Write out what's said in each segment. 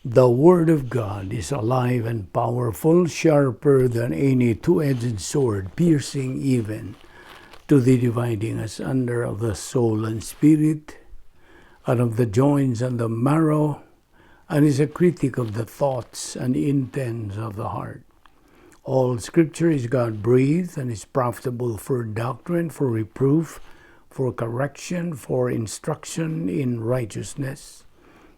The Word of God is alive and powerful, sharper than any two-edged sword, piercing even to the dividing asunder of the soul and spirit, and of the joints and the marrow, and is a critic of the thoughts and intents of the heart. All Scripture is God-breathed and is profitable for doctrine, for reproof, for correction, for instruction in righteousness,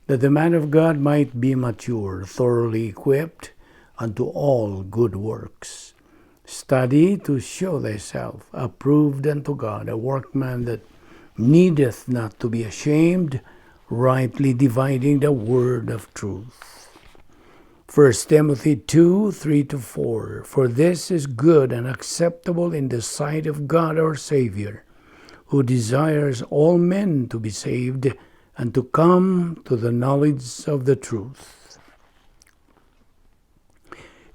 that the man of God might be mature, thoroughly equipped unto all good works. Study to show thyself approved unto God, a workman that needeth not to be ashamed, rightly dividing the word of truth. 1 Timothy 2:3-4. For this is good and acceptable in the sight of God our Savior, who desires all men to be saved and to come to the knowledge of the truth.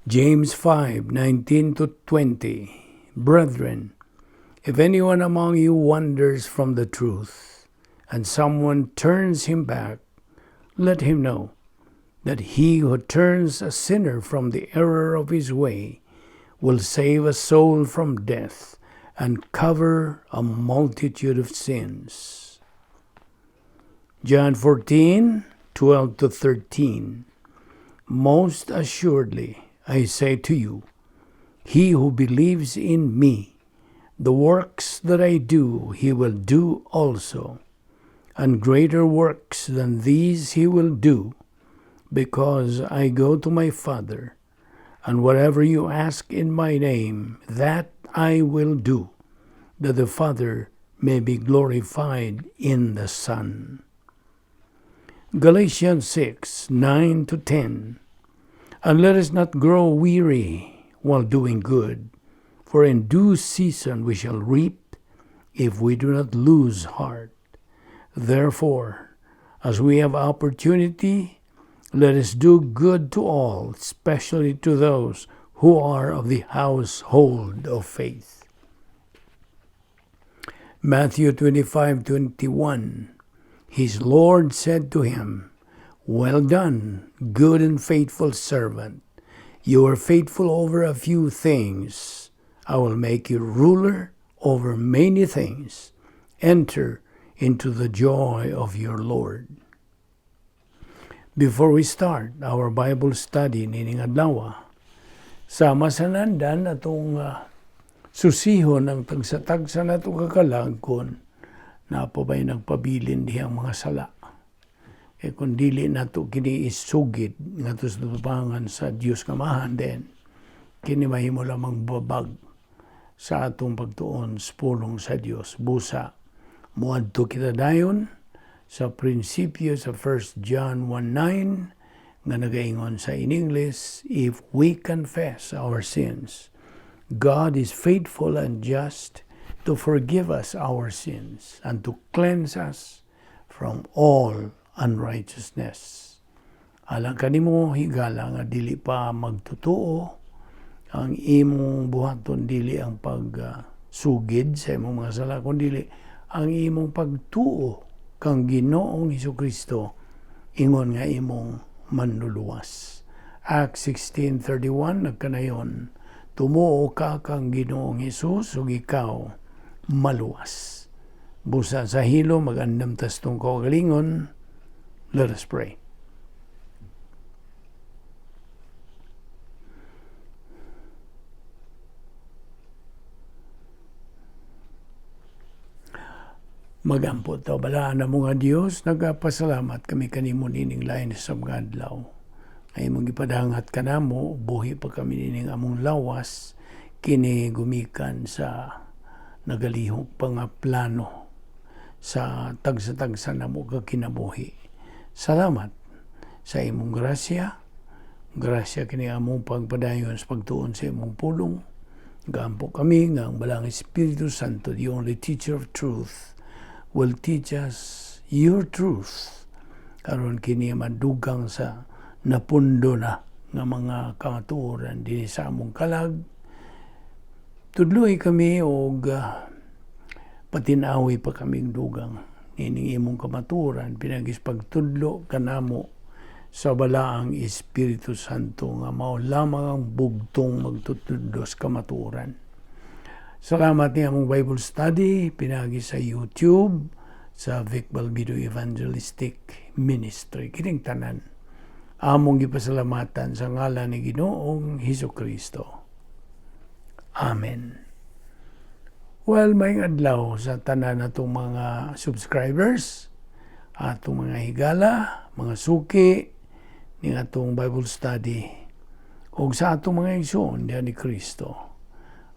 James 5:19-20. Brethren, if anyone among you wanders from the truth, and someone turns him back, let him know that he who turns a sinner from the error of his way will save a soul from death and cover a multitude of sins. John 14:12-13. Most assuredly, I say to you, he who believes in me, the works that I do, he will do also, and greater works than these he will do, because I go to my Father. And whatever you ask in my name, that I will do, that the Father may be glorified in the Son. Galatians 6:9-10. And let us not grow weary while doing good, for in due season we shall reap if we do not lose heart. Therefore, as we have opportunity, let us do good to all, especially to those who are of the household of faith. Matthew 25:21. His Lord said to him, Well done, good and faithful servant. You are faithful over a few things. I will make you ruler over many things. Enter into the joy of your Lord. Before we start our Bible study nining adlaw, sama sa nandan atong susihon ang tagsa-tagsa nato kakalag kon naa pa ba'y nagpabilin dihang mga sala. Kay kung dili nato kini isugid ngadto sa atubangan sa Dios nga Amahan, then kini mahimo lamang babag sa atong pagtuon sa pulong sa Dios. Busa moadto kita dayon sa prinsipyo sa 1 John 1:9 nga nagaingon sa in English, if we confess our sins, God is faithful and just to forgive us our sins and to cleanse us from all unrighteousness. Alang kanimo higala nga dili pa magtutuo, ang imong buhaton dili ang pagsugid sa imong mga sala, kundi ang imong pagtuo kang Ginoong Hesukristo ingon nga imong manluluwas. Acts 16:31 nagkanayon, tumuo ka kang Ginoong Hesus ug ikaw maluwas. Busa sa hilo magandam tas tong kaugalingon. Let us pray. Magampo ta, balaan na mo nga Dios, nagapasalamat kami kanimo nining lain sa mga adlaw. Ay imong gipadangat kanamo, buhi pa kami nining among lawas, kini gumikan sa nagalihok pa nga plano sa tagsa-tagsa namo ka kinabuhi. Salamat sa imong grasya. Grasya kini among pagpadayon sa pagtuon sa imong pulong. Gaampo kami nga ang Balaang Espiritu Santo, the only teacher of truth, will teach us your truth. Karon kini madugang sa napundo na nga mga kamatuoran dinhi sa among kalag. Tudloy kami og patinawi pa kaming dugang nining imong kamatuoran pinagis pagtudlo kanamo Sa Balaang Espiritu Santo nga mao lamang ang bugtong magtutudlo sa kamatuoran. Salamat ni among Bible study pinagi sa YouTube sa Vic Balbido Evangelistic Ministry. Kining tanan among gipasalamatan sa ngalan ni Ginoong Hesus Kristo. Amen. Well, maayong adlaw sa tanan natong mga subscribers, atong mga higala, mga suki, ning atong Bible study, ug sa atong mga igsoon diha ni Kristo,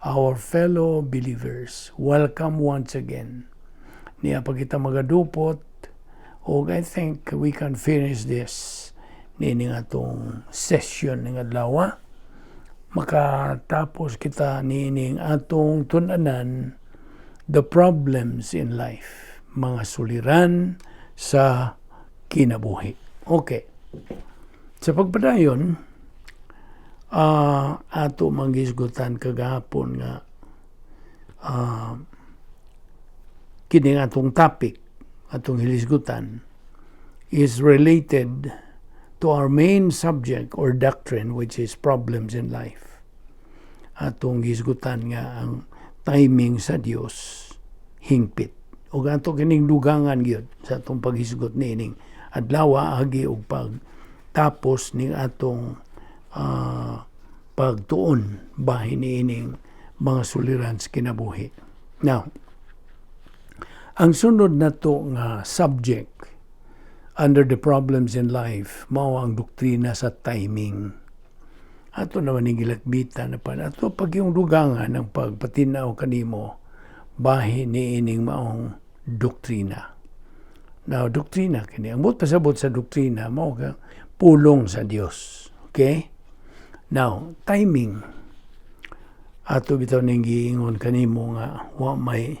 our fellow believers, welcome once again. Niya pa kita magadupot, ug I think we can finish this nining atong session ning adlaw. Makatapos kita niining atong tun-anan, the problems in life, mga suliran sa kinabuhi. Okay. Sa pagpadayon, ato manggisgutan kagahapon nga kining atong topic, atong hilisgutan, is related to our main subject or doctrine, which is problems in life. Atong gisgutan nga ang timing sa Dios hingpit. Ug ato kining dugangan gyud sa atong paghisgot niining adlaw agi og pagtapos ning atong pagtuon bahin niining mga suliran sa kinabuhi. Now, ang sunod nato nga subject under the problems in life mao ang doktrina sa timing. Ato naman ning gilakbitan na pan ato pag yung dugangan ng pagpatinaw kanimo bahin niining maong doktrina. Now, doktrina kini. Ang buot pasabot sa doktrina mao ka pulong sa Dios. Okay? Now, timing. Ato bitaw ning giingon kanimo nga wa may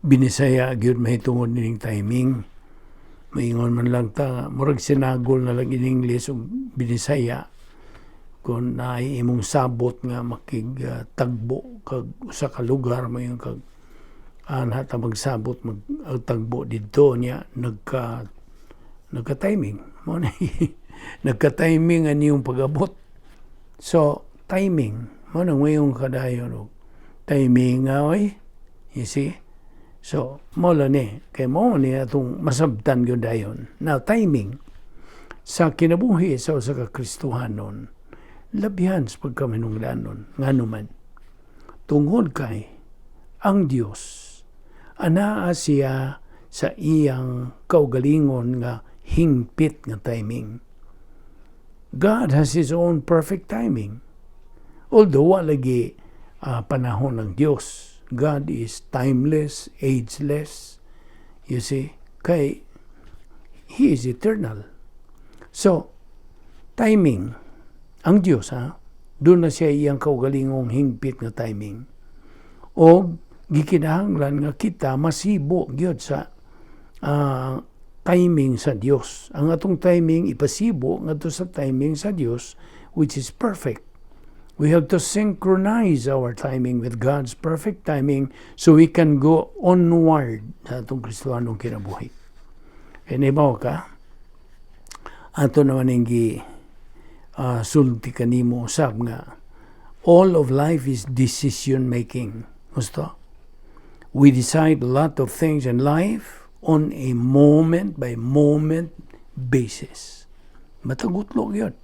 binisaya gyud mahitungod nining timing. Maingon man lang ta, murag sinagol na lang in English ug binisaya kung naay imong sabot nga makig tagbo kag usa ka lugar mo yung kag anha ta magsabot mag tagbo didto niya nagka timing mo na, nagka timing ang iyong pag-abot. So timing mo na ngayong kadayon og timing nga oy, you see? So mo lang ni kay mo ni atong masabtan gyud dayon. Now, timing sa kinabuhi sa usa ka Kristohanon labihan sa pagkaminungdanon. Ngano man? Tungod kay ang Dios anaa siya sa iyang kaugalingon nga hingpit nga timing. God has His own perfect timing. Although wala lagi panahon ng Dios. God is timeless, ageless. You see? Kay He is eternal. So, timing. Ang Dios, ha? Duna siya iyang kaugalingong hingpit nga timing. O gikinahanglan nga kita masibo gyud sa timing sa Dios. Ang atong timing ipasibo ngadto sa timing sa Dios, which is perfect. We have to synchronize our timing with God's perfect timing so we can go onward sa atong Kristohanong kinabuhi. Kaya nahibaw ka, ato naman ang gi sulti kanimo usab nga all of life is decision making. Gusto? We decide a lot of things in life on a moment by moment basis. Matagutlo yun.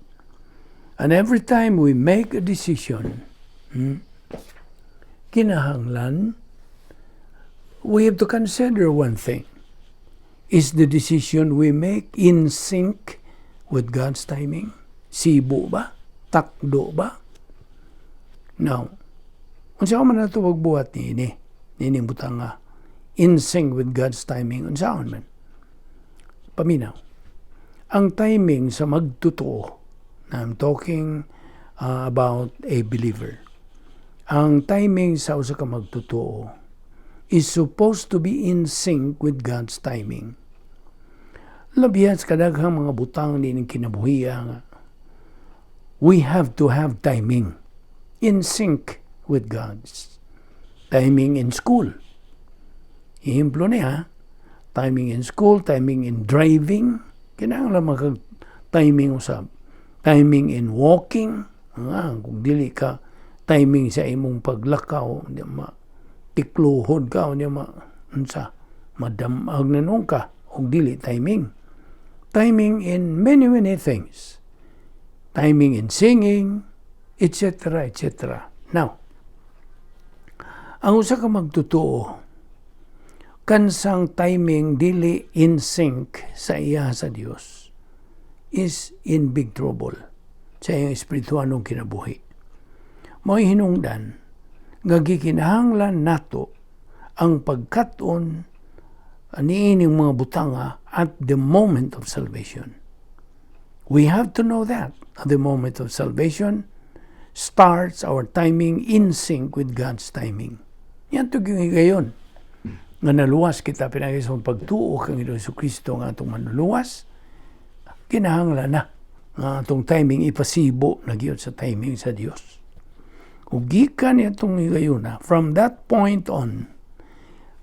And every time we make a decision, kinahanglan, we have to consider one thing. Is the decision we make in sync with God's timing? Sibo ba? Takdo ba? No. Unsa man nato pagbuhat niini? Niini butang nga in sync with God's timing, unsaon man? Paminaw. Ang timing sa magtotoo, I'm talking about a believer. Ang timing sa usa ka magtotoo is supposed to be in sync with God's timing. Labihan sa kadaghang mga butang nining kinabuhiya nga we have to have timing in sync with God's timing in school. Ehemplo niya, timing in school, timing in driving, Kinahanglan man timing usab. Timing in walking, nga kung dili ka timing sa imong paglakaw, di ma tikluhod ka, di ma unsa, madamag na nung ka og dili timing. Timing in many, many things. Timing in singing, etc., etc. Now, ang usa ka magtotoo, kansang timing dili in sync sa iya sa Dios, is in big trouble sa iyang espirituanong kinabuhi. Mo'y hinungdan nga gikinahanglan nato ang pagkat-on niining mga butanga at the moment of salvation. We have to know that at the moment of salvation starts our timing in sync with God's timing. Yan to yung higayon nga naluwas kita pinagi sa pagtuo kang Hesus Kristo nga atong manluluwas, kinahanglan na nga atong timing ipasibo na gyud sa timing sa Dios. Ug gikan atong higayuna, from that point on,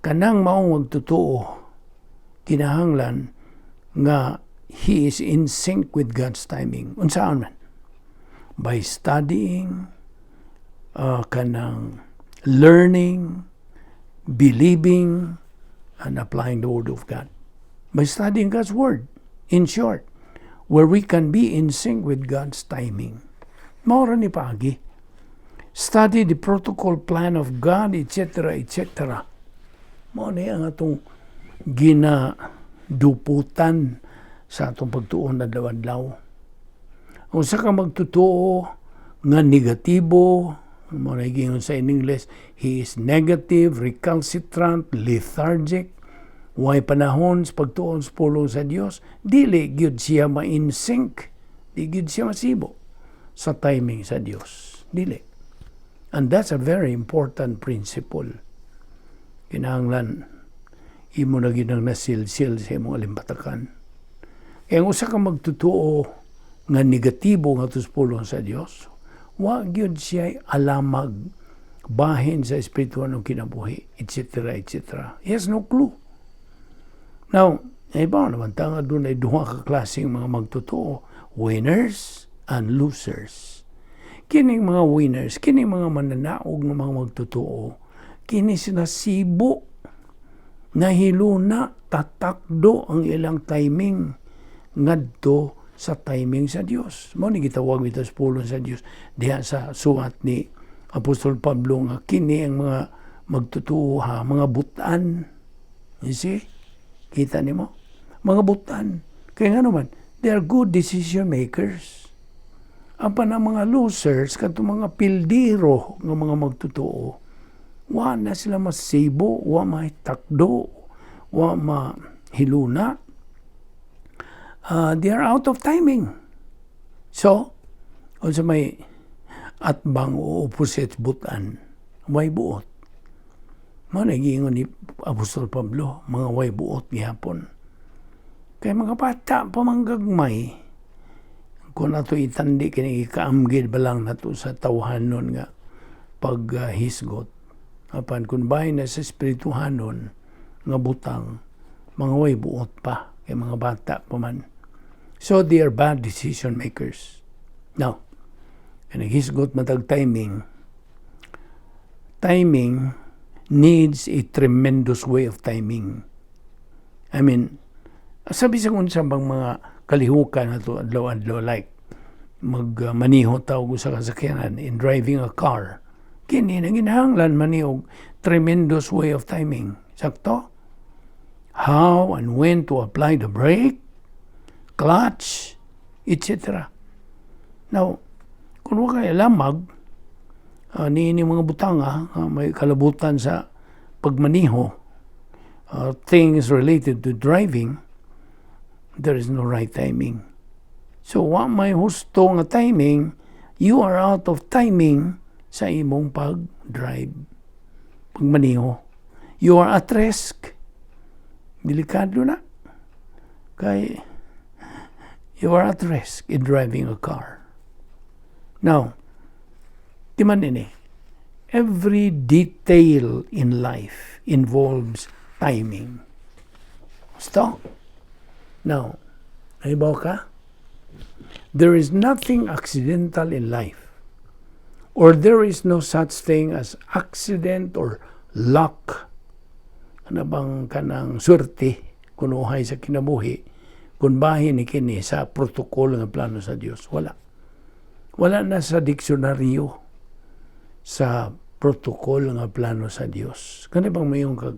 kanang maong magtotoo, kinahanglan nga he is in sync with God's timing. Unsaon man? By studying, kanang learning, believing, and applying the Word of God. By studying God's Word, in short, where we can be in sync with God's timing. Mao ra ni paagi. Study the protocol plan of God, etc., etc. Mao ni ang atong ginaduputan sa atong pagtuon na adlaw-adlaw. Kung usa ka magtotoo nga negatibo, mao na giingon sa in English, he is negative, recalcitrant, lethargic, way panahon sa pagtuon sa pulong sa Dios, dili gyud siya ma-in sync, di gyud siya masibo sa timing sa Dios. Dili. And that's a very important principle. Kinahanglan imo na gyud ang nasilsil sa imong alimpatakan. Kaya ang usa ka magtotoo nga negatibo nga sa pulong sa Dios, wa gyud siya alamag bahin sa espiritual ng kinabuhi, etc., etc. He has no clue. Now, ay ba naman ta nga dunay duha ka klaseng mga magtotoo, winners and losers. Kining mga winners, kining mga mananaog ng mga magtotoo, kini sinasibo, nahiluna, tatakdo ang ilang timing ngadto sa timing sa Dios. Mao ni gitawag bitaw sa pulong sa Dios diha sa suwat ni Apostol Pablo nga kini ang mga magtotoo ha, mga butan. You see? Kita nimo? Mga butan. Kaya nga naman, they are good decision makers. Apan ang mga losers, kadtong mga pildiro nga mga magtotoo, wa na sila masibo, wa matakdo, wa mahiluna. They are out of timing. So, unsa may atbang o opposite butan, way buot. Mao na giingon ni Apostol Pablo, mga way buot gihapon. Kay mga bata pa man gagmay, kung nato itandi kini, ikaamgid ba lang nato sa tawhanon nga paghisgot. Apan kung bahin na sa espirituhanon nga butang, mga way buot pa kay mga bata pa man. So they are bad decision makers. Now, kay naghisgot man tag timing, timing needs a tremendous way of timing. I mean, sabi sa kung sa bang mga kalihukan na to adlaw-adlaw, like magmaniho ta og usa ka sakyanan, in driving a car, kini nanginahanglan man ni og tremendous way of timing. Sakto? How and when to apply the brake, clutch, etc. Now, kung wa kay lamag niini mga butanga may kalabutan sa pagmaniho, things related to driving, there is no right timing. So, wa may husto nga timing, you are out of timing sa imong pag-drive, pagmaniho. You are at risk. Delikado na. Kay you are at risk in driving a car. Now, timan ini, every detail in life involves timing. Stop. Now, Nahibaw ka? There is nothing accidental in life. Or there is no such thing as accident or luck. Ano bang kanang swerte kunuhay sa kinabuhi kung bahin ni kini sa protocol nga plano sa Dios? Wala. Wala na sa diksyonaryo sa protocol nga plano sa Dios. Kani bang mayong kag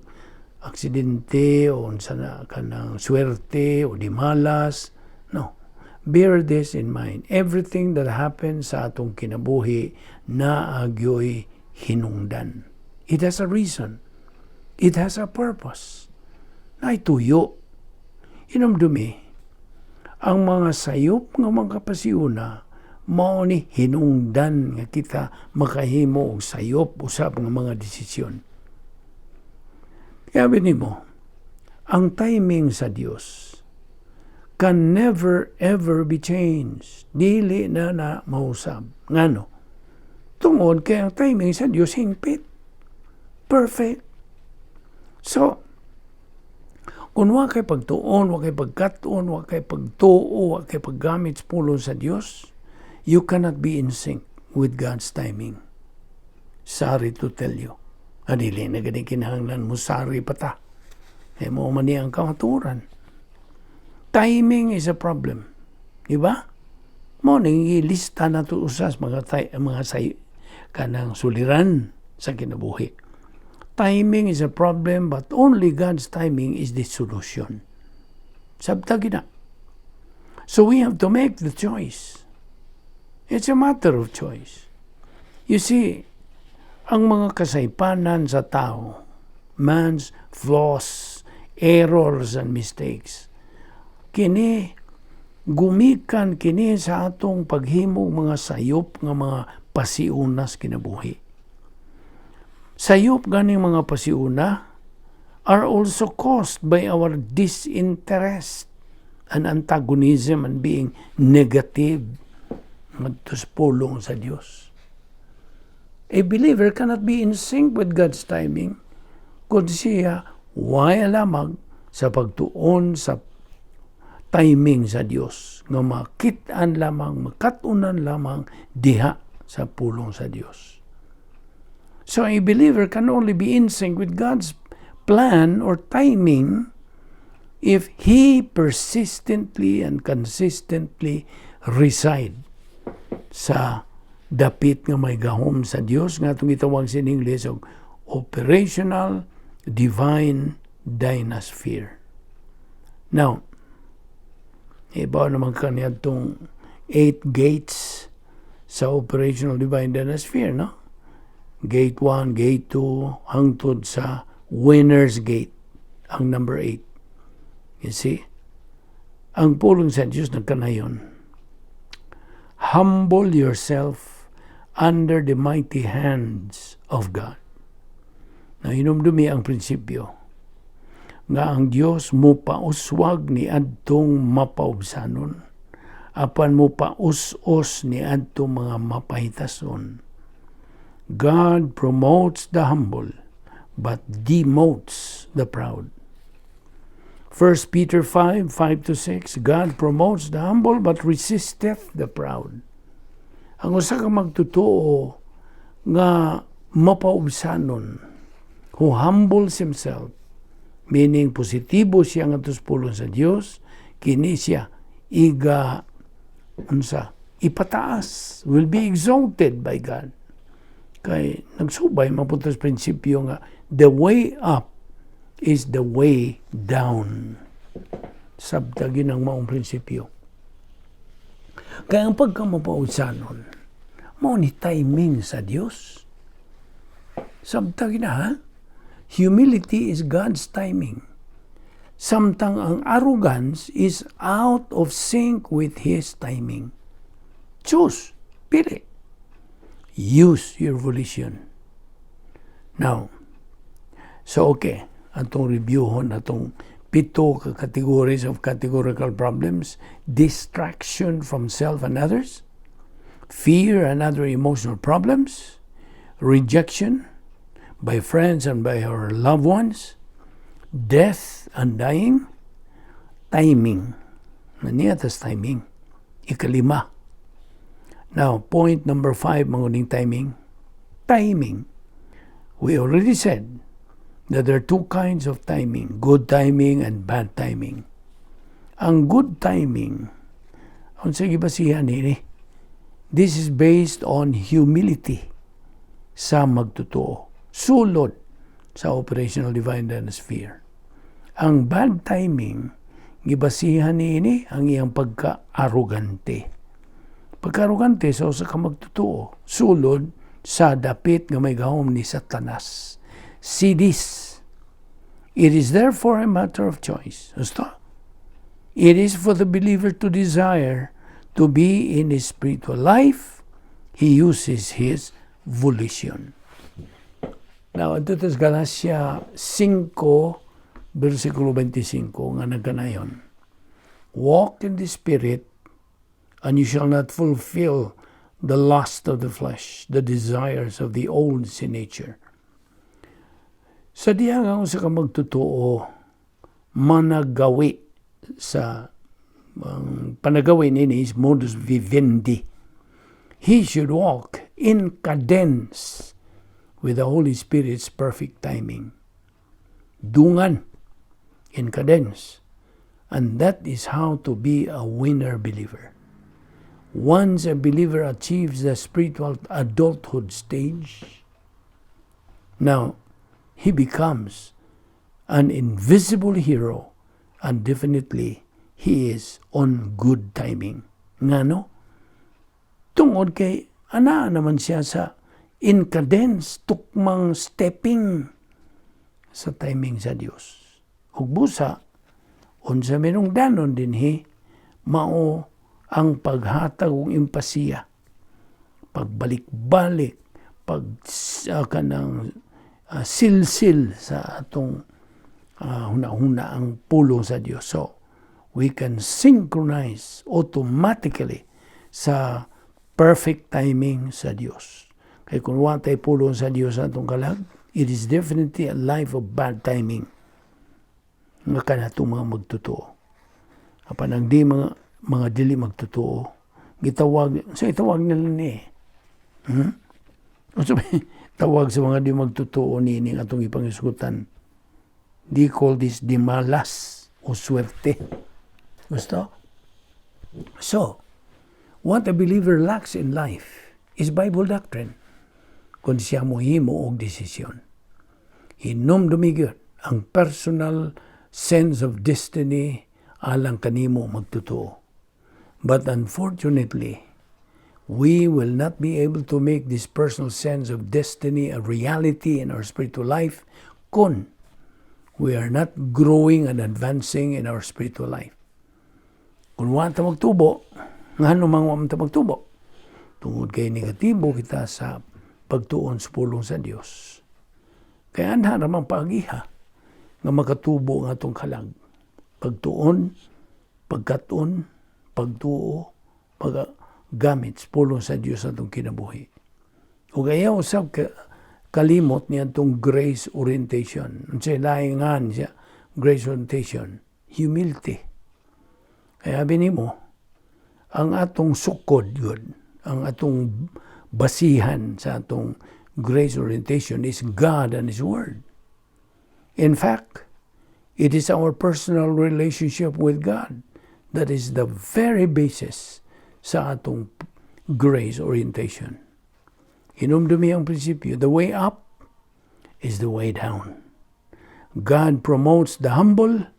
aksidente o unsa na kanang swerte o di malas? No. Bear this in mind. Everything that happens sa atong kinabuhi naa gyoy hinungdan. It has a reason. It has a purpose. Naay tuyo. Hinumdumi, ang mga sayop nga mga pasiuna, mao ni hinungdan nga kita makahimo og sayop usab nga mga desisyon. Kaya nimo, ang timing sa Dios can never ever be changed. Dili na na mausab. Ngano? Tungod kay ang timing sa Dios hingpit. Perfect. So, kung wa kay pagtuon, wa kay pagkat-on, wa kay pagtuo, wa kay paggamit sa pulong sa Dios, you cannot be in sync with God's timing. Sorry to tell you. Adili na gani kinahanglan mo sorry pa ta. Eh mao man ni ang kamatuoran. Timing is a problem. Di ba? Mao ning ilista na to usas mga tay, mga say kanang suliran sa kinabuhi. Timing is a problem, but only God's timing is the solution. Sabta gina. So we have to make the choice. It's a matter of choice. You see, ang mga kasaypanan sa tao, man's flaws, errors and mistakes, kini gumikan kini sa atong paghimo mga sayop nga mga pasiunas kinabuhi. Sayop ganing mga pasiuna are also caused by our disinterest and antagonism and being negative ngadto sa pulong sa Dios. A believer cannot be in sync with God's timing kung siya way lamag sa pagtuon sa timing sa Dios nga makit-an lamang, makatunan lamang diha sa pulong sa Dios. So a believer can only be in sync with God's plan or timing if he persistently and consistently reside sa dapit nga may gahom sa Dios nga atong gitawag sa English og operational divine dynasphere. Now, iba naman kaniya itong eight gates sa operational divine dynasphere, no? Gate 1, Gate 2, hangtod sa Winner's Gate, ang number 8. You see? Ang pulong sa Diyos nagkanayon. Humble yourself under the mighty hands of God. Na hinumdumi ang prinsipyo nga ang Dios mo pauswag ni adtong mapaubsanon apan mo paus-os ni adtong mga mapahitason. God promotes the humble but demotes the proud. 1 Peter 5, 5 to 6, God promotes the humble but resisteth the proud. Ang usa ka magtotoo nga mapaubsanon, who humbles himself, meaning positibo siya ngadto sa pulong sa Dios, kini siya iga unsa ipataas, will be exalted by God. Kay nagsubay mapunta sa prinsipyo nga the way up is the way down. Sabtagin ang maong prinsipyo. Kaya ang pagkamapaubsanon, mao ni timing sa Dios. Sabtagin na, ha? Humility is God's timing. Samtang ang arrogance is out of sync with His timing. Choose. Pili. Use your volition. Now, so okay, atong reviewhon atong pito ka categories of categorical problems: distraction from self and others, fear and other emotional problems, rejection by friends and by our loved ones, death and dying, timing. Niya tas timing. Ikalima. Now, point number 5, manguning timing. Timing. We already said that there are two kinds of timing, good timing and bad timing. Ang good timing, unsa gibasihan ini? This is based on humility sa magtotoo. Sulod sa operational divine sphere. Ang bad timing, gibasihan niini ang iyang pagka-arrogante. Pagka-arrogante sa usa ka magtotoo, sulod sa dapit nga may gahom ni Satanas. See this. It is therefore a matter of choice. Gusto? It is for the believer to desire to be in his spiritual life. He uses his volition. Now, ito sa Galatia 5, versikulo 25, nga nagkanayon. "Walk in the Spirit, and you shall not fulfill the lust of the flesh, the desires of the old sin nature." Sa diha nga usa ka magtotoo managawi sa ang panagawi nini is modus vivendi. He should walk in cadence with the Holy Spirit's perfect timing. Dungan in cadence. And that is how to be a winner believer. Once a believer achieves the spiritual adulthood stage, now he becomes an invisible hero and definitely he is on good timing. Ngano? Tungod kay ana naman siya sa in cadence, tukmang stepping sa timing sa Dios. Ug busa, unsa minungdanon dinhi, mao ang paghatag og empasiya, pagbalik-balik, pag kanang silsil sa atong huna-huna ang pulong sa Dios. So, we can synchronize automatically sa perfect timing sa Dios. Kay kung wa tay pulong sa Dios sa atong kalag, it is definitely a life of bad timing nga kanatong mga magtotoo. Apan ang di mga dili magtotoo, gitawag sa itawag nila ni. Unsa may tawag sa mga di magtotoo niini atong ipangisgutan? They call this dimalas o swerte. Gusto? So, what a believer lacks in life is Bible doctrine. Kung siya mohimo og desisyon. Hinumdumi gyud ang personal sense of destiny alang kanimo magtotoo. But unfortunately, we will not be able to make this personal sense of destiny a reality in our spiritual life kung we are not growing and advancing in our spiritual life. Kung wa ta magtubo, ngano man wa ta magtubo? Tungod kay negatibo kita sa pagtuon sa pulong sa Dios. Kaya anha naman paagiha nga makatubo ang atong kalag. Pagtuon, pagkaton, pagtuo, paggamit sa pulong sa Dios atong kinabuhi. Ug ayaw usab ka, kalimot niya atong grace orientation. Unsay laingan siya grace orientation? Humility. Kaya abi nimo, ang atong sukod gud, ang atong basihan sa atong grace orientation is God and His Word. In fact, it is our personal relationship with God that is the very basis sa atong grace orientation. Hinumdumi ang prinsipyo, the way up is the way down. God promotes the humble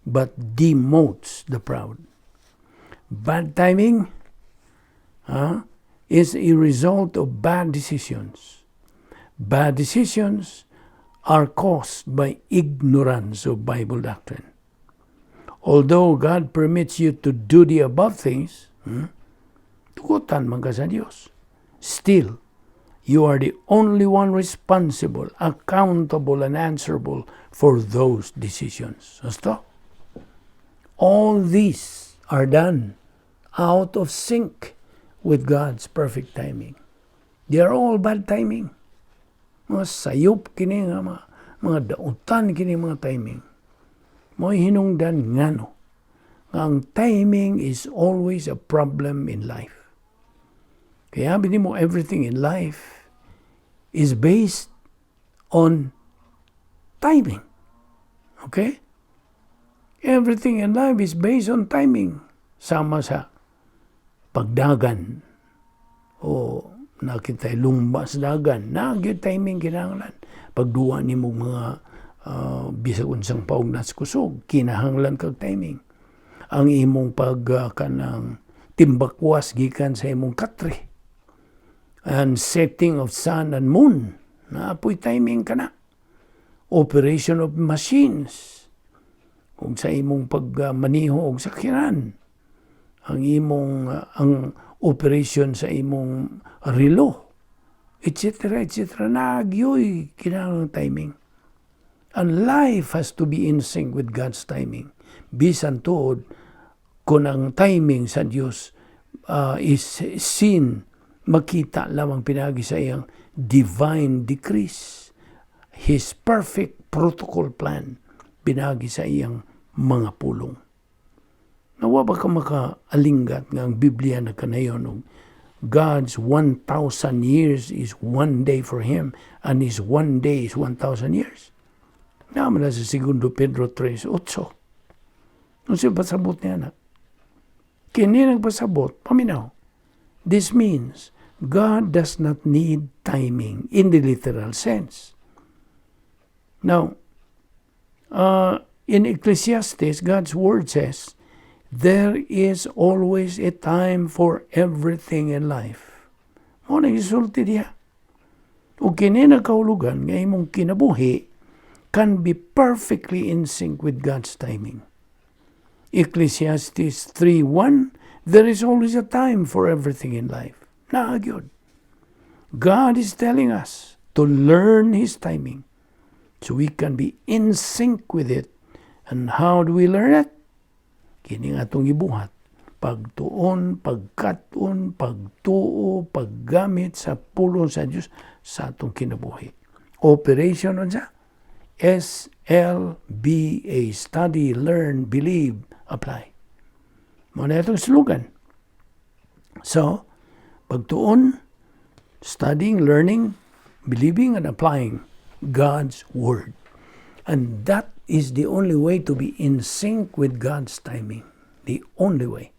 but demotes the proud. Bad timing is a result of bad decisions. Bad decisions are caused by ignorance of Bible doctrine. Although God permits you to do the above things, tugutan man ka sa Dios. Still, you are the only one responsible, accountable, and answerable for those decisions. Gusto? All these are done out of sync with God's perfect timing. They are all bad timing. Mga sayop kini nga mga dautan kini mga timing. Mo'y hinungdan ngano. Ang timing is always a problem in life. Kaya mo, everything in life is based on timing. Okay? Everything in life is based on timing. Sama sa pagdagan o nakita lumba sa dagan, naa timing kinahanglan. Pagduwa nimo mga bisag unsang paugnas kusog, kinahanglan kag timing. Ang imong pag kanang timbakwas gikan sa imong katre and setting of sun and moon, naa poy timing kana. Operation of machines, kung sa imong pagmaniho og sakyanan, ang imong ang operation sa imong relo, etc., etc., naa gyoy kinahanglan timing. And life has to be in sync with God's timing. Bisan tuod kung ang timing sa Dios is seen, makita lamang pinagi sa iyang divine decrees, His perfect protocol plan, pinagi sa iyang mga pulong. Nawa ba ka makaalinggat nga ang Biblia na kanayon og God's 1,000 years is one day for Him and His one day is 1,000 years? Naa man na sa Segundo Pedro 3:8. Unsa pasabot niya na? Kini nagpasabot, paminaw. This means God does not need timing in the literal sense. Now, in Ecclesiastes, God's word says, there is always a time for everything in life. Mao na gisulti diha. Ug kini nagkahulugan nga imong kinabuhi can be perfectly in sync with God's timing. Ecclesiastes 3:1, there is always a time for everything in life. Naa gyud. God is telling us to learn His timing so we can be in sync with it. And how do we learn it? Kini nga atong gibuhat. Pagtuon, pagkat-on, pagtuo, paggamit sa pulong sa Dios sa atong kinabuhi. Operation unsa? SLBA. Study, learn, believe, apply. Mao na itong slogan. So, pagtuon, studying, learning, believing, and applying God's Word. And that is the only way to be in sync with God's timing. The only way.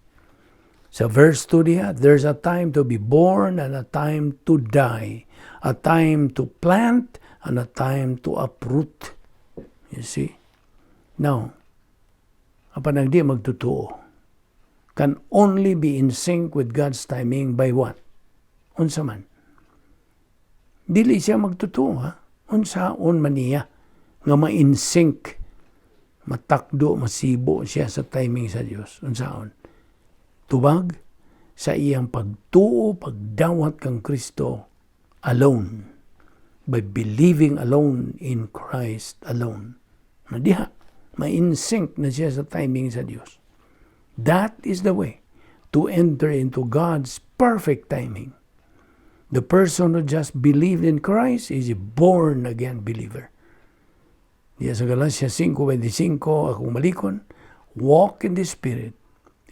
Sa verse 2 diha, there's a time to be born and a time to die. A time to plant and a time to uproot. You see? Now, apan ang di magtotoo can only be in sync with God's timing by what? Unsa man? Dili siya magtotoo, ha? Unsaon man niya nga ma-in sync, matakdo, masibo siya sa timing sa Dios? Unsaon? Tubag sa iyang pagtuo, pagdawat kang Kristo alone. By believing alone in Christ alone. Na diha, ma-in sync na siya sa timing sa Dios. That is the way to enter into God's perfect timing. The person who just believed in Christ is a born again believer. Diya sa Galatia 5:25, akong balikon, "Walk in the Spirit,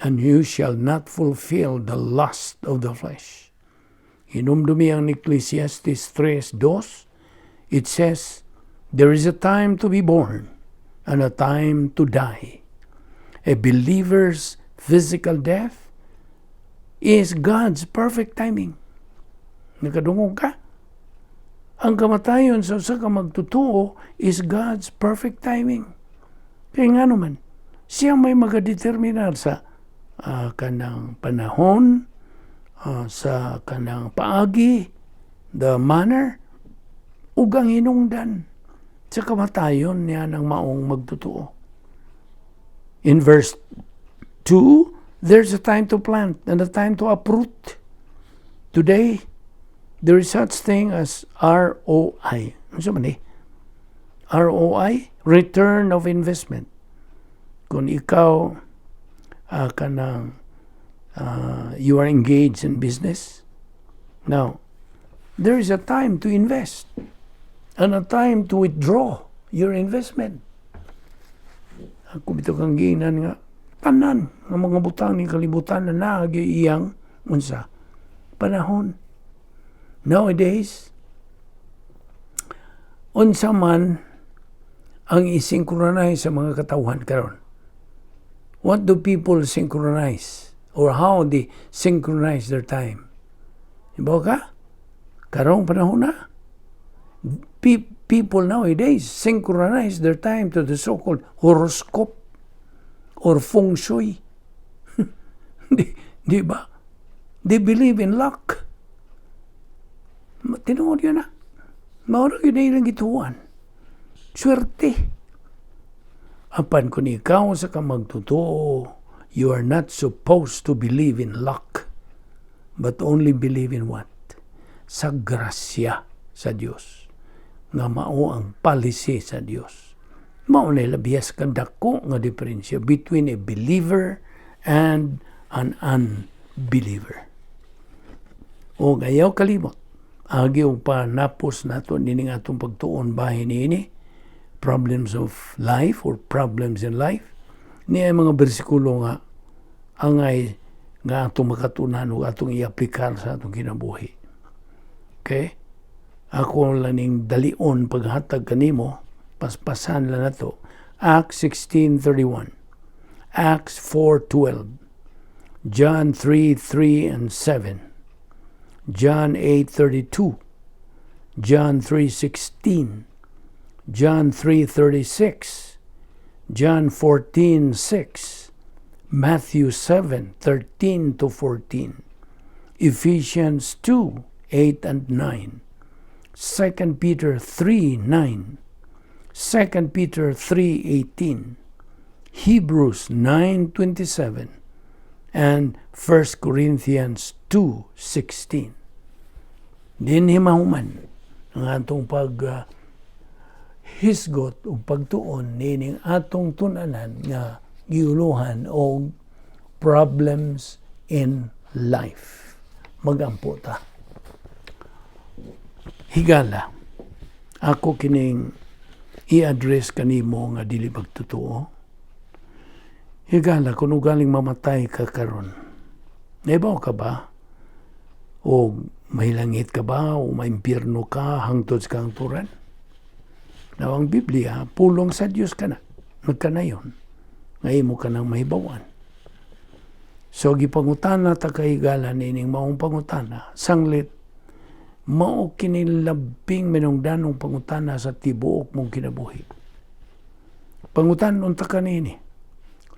and you shall not fulfill the lust of the flesh." Hinumdumi ang Ecclesiastes 3:2, it says, "There is a time to be born and a time to die." A believer's physical death is God's perfect timing. Nakadungog ka? Ang kamatayon sa usa ka magtotoo is God's perfect timing. Kaya nga naman, siya may magadeterminar sa kanang panahon, sa kanang paagi, the manner, ug ang hinungdan sa kamatayon niya ng maong magtotoo. In verse 2, there's a time to plant and a time to uproot. Today, there is such thing as ROI. Ano sa man eh? ROI? Return of investment. Kung ikaw kanang you are engaged in business, now, there is a time to invest and a time to withdraw your investment. Ako bitaw kang giingnan nga, Tanan nga mga butang ni kalibutan na naa iyang unsa? Panahon. Nowadays, unsa man ang i-synchronize sa mga katawhan karon? What do people synchronize? Or how they synchronize their time? Ibaw ka? Karong panahon na, people nowadays synchronize their time to the so-called horoscope or feng shui. Di ba? They believe in luck. Tinuod yun na. Mao ra yun ilang gituan. Swerte. Apan kung ikaw usa ka magtotoo, you are not supposed to believe in luck, but only believe in what? Sa grasya sa Dios. Nga mao ang policy sa Dios. Mao na labihas kadako nga diferensya between a believer and an unbeliever. O ayaw kalimot, agi og panapos nato nining atong pagtuon bahin niini, problems of life or problems in life, niya mga bersikulo nga angay nga atong makatunan ug atong i-aplikar sa atong kinabuhi. Okay? Ako lang ning dalion paghatag kanimo, paspasan lang nato. Acts 16:31, Acts 4:12, John 3:3 and 7, John 8:32, John 3:16, John 3:36, John 14:6, Matthew 7:13 to 14, Ephesians 2:8 and 9, 2 Peter 3:9, 2 Peter 3:18, Hebrews 9:27, and 1 Corinthians 2:16. Dinhi mahuman ang atong pag hisgot o pagtuon nining atong tunanan nga giuluhan og problems in life. Magampo ta. Higala, ako kining i-address kanimo nga dili magtotoo. Higala, kung ugaling mamatay ka karon, naibaw ka ba? O mahilangit ka ba? O maimpyerno ka hangtod sa kahangturan? Now, ang Biblia, pulong sa Dios kana. Nagkanayon. Nga imo ka nang mahibawan. So, gipangutana ta kahigala nining maong pangutana, sanglit, mao kini labing minungdanong pangutana sa tibuok mong kinabuhi. Pangutan-on ta kanini,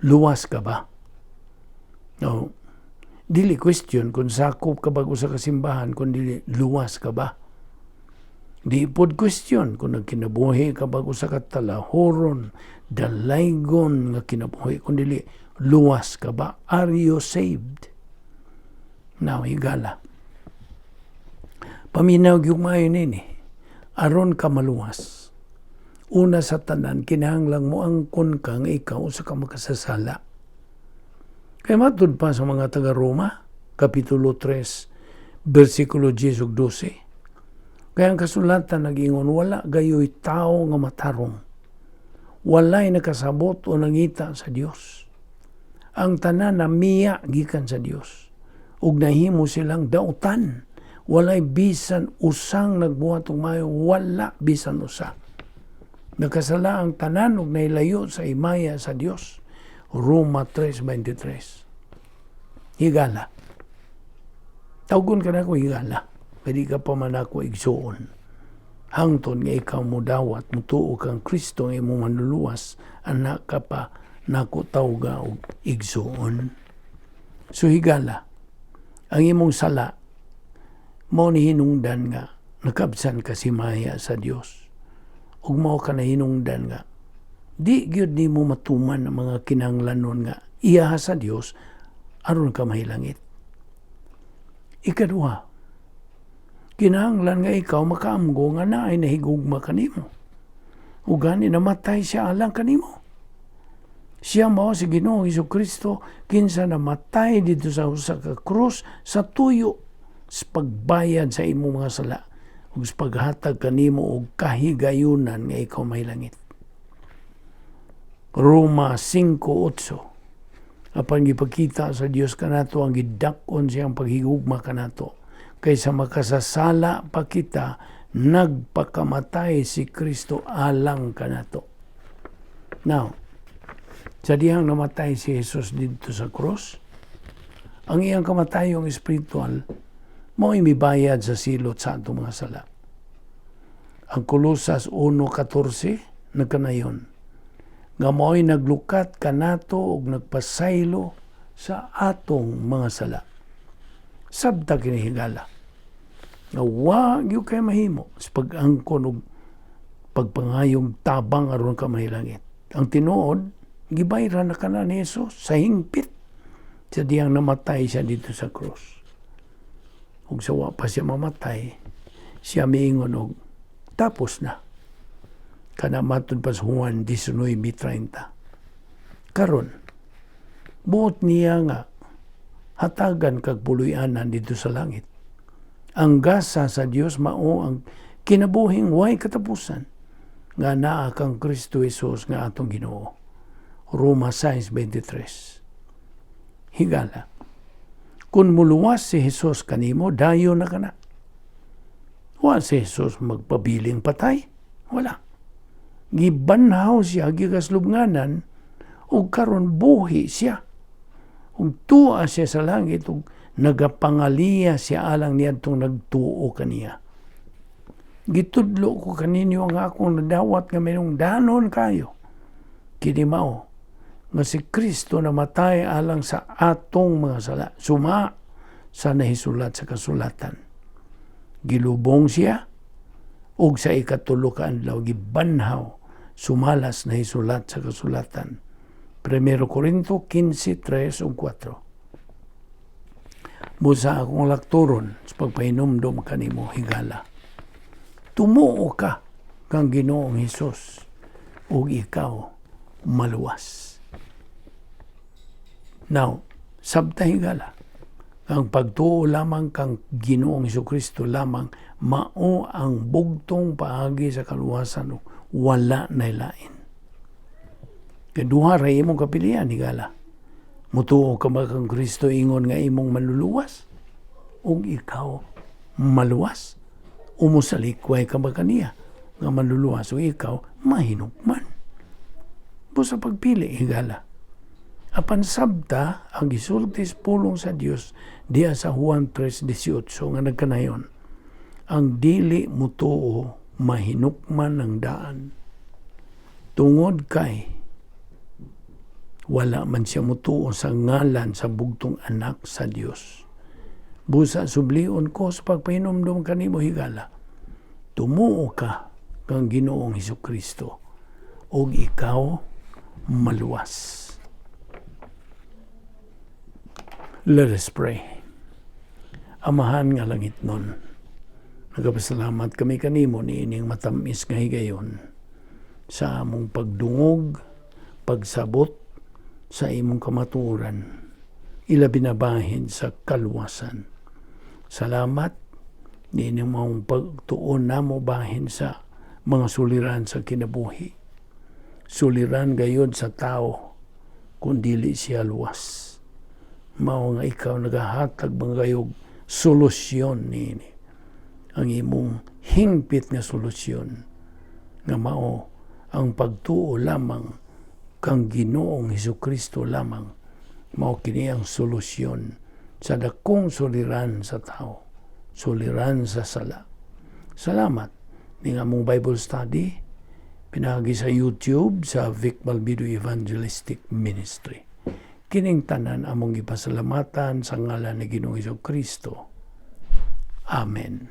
luwas ka ba? No, dili question kung sakop ka ba usa ka simbahan, kung dili luwas ka ba? Di pod question kung nagkinabuhi ka ba usa ka talahoron, dalaygon nga kinabuhi, kung dili luwas ka ba? Are you saved? Now, higala. Paminaw gyud maayo nini. Aron ka maluwas, una sa tanan, kinahanglang mo angkon ka nga ikaw usa ka makasasala. Kay matud pa sa mga taga Roma, Kapitulo 3, versikulo 10 ug 12. Kaya ang kasulatan nag-ingon, wala gayoy tao nga matarong. Walay nakasabot o nangita sa Dios. Ang tanan namiya gikan sa Dios. Ug nahimo silang dautan. Walay bisan usang nagbuhat og maayo, wala bisan usa. Nakasala ang tanan ug nahilayo sa himaya sa Dios. Roma 3:23. Higala. Tawgon ka nako higala. Pwede ka pa man ako igsuon. Hangton nga ikaw mo dawat, mutuo kang Kristo nga imong manluluwas, anak ka pa nako tawga og igsuon. So higala, ang imong sala, mao ni hinungdan nga nakabsan ka sa himaya sa Dios. Ug mao ka na hinungdan nga di gyud nimo matuman ang mga kinahanglanon nga iya sa Dios aron ka mahilangit. Ikaduha, kinahanglan nga ikaw makaamgo nga naay nahigugma kanimo. Ug gani namatay siya alang kanimo. Siya mao si Ginoong Kristo, kinsa namatay dito sa usa ka krus sa tuyo sa pagbayad sa imong mga sala ug sa paghatag kanimo og kahigayunan nga ikaw mahilangit. Roma 5:8. Apan gipakita sa Dios kanato ang gidak-on siyang paghigugma kanato. Kaysa makasasala pa kita, nagpakamatay si Kristo alang kanato. Now, sa dihang namatay si Jesus didto sa cross, ang iyang kamatayong espiritual, mao'y mibayad sa silot sa atong mga sala. Ang Kolosas 1:14 nagkanayon nga mao'y naglukat kanato ug nagpasaylo sa atong mga sala. Sabta kini, higala, nga wa gyud kay mahimo sa pag-angkon og pagpangayong tabang aron ka mahilangit. Ang tinuod, gibayran na kana ni Jesus sa hingpit sa diyang namatay siya didto sa cross. Ug sa wa pa siya mamatay, siya miingon og "Tapos na." Kana matud pa sa Juan 19:30. Karon, buot niya nga hatagan kag puloy-anan didto sa langit. Ang gasa sa Dios mao ang kinabuhing way katapusan nga naa kang Kristo Jesus nga atong Ginoo. Roma 6:23. Higala, kung muluwas si Jesus kanimo, dayon na kana. Wa si Jesus magpabiling patay. Wala. Gibanhaw siya gikas lubnganan ug karon buhi siya. Ug tuwa siya sa langit ug nagapangaliya siya alang niadtong nagtuo kaniya. "Gitudlo ko kaninyo ang akong nadawat nga mahinungdanon kayo. Kini mao nga si Kristo namatay alang sa atong mga sala, suma sa nahisulat sa kasulatan. Gilubong siya ug sa ikatulo ka adlaw gibanhaw sumalas nahisulat sa kasulatan." 1 Corinto 15:3 ug 4. Busa akong lakturon sa pagpahinumdom kanimo, higala. Tumuo ka kang Ginoong Hesus ug ikaw maluwas. Now, sabta, higala, ang pagtuo lamang kang Ginoong Kristo lamang mao ang bugtong paagi sa kaluwasan ug wala na lain. Kay duha ra imong kapilian, higala. Mutuo ka ba kang Kristo ingon nga imong manluluwas ug ikaw maluwas? O mosalikway ka ba kaniya nga manluluwas ug ikaw mahinukman? Busa pagpili, higala. Apan sabta ang gisulti sa pulong sa Dios diya sa Juan 3:18 nga nagkanayon, ang dili mutuo mahinukman ng daan tungod kay wala man siya mutuo sa ngalan sa bugtong anak sa Dios. Busa sublion ko sa pagpahinumdum kanimo, higala. Tumuo ka kang Ginoong Hesus Kristo ug ikaw maluwas. Let us pray. Amahan nga langitnon, nagapasalamat kami kanimo niining matamis nga higayon sa among pagdungog, pagsabot sa imong kamatuoran, ilabi na bahin sa kaluwasan. Salamat niining mong pagtuon namo bahin sa mga suliran sa kinabuhi. Suliran gayod sa tao kung dili siya luwas. Mao nga ikaw nagahatag mga gayog solusyon niini. Ang imong hingpit nga solusyon nga mao ang pagtuo lamang kang Ginoong Kristo lamang, mao kini ang solusyon sa dakong suliran sa tao, suliran sa sala. Salamat ning among Bible study pinaagi sa YouTube sa Vic Balbido Evangelistic Ministry. Kining tanan among gipasalamatan sa ngalan ni Ginoong Kristo. Amen.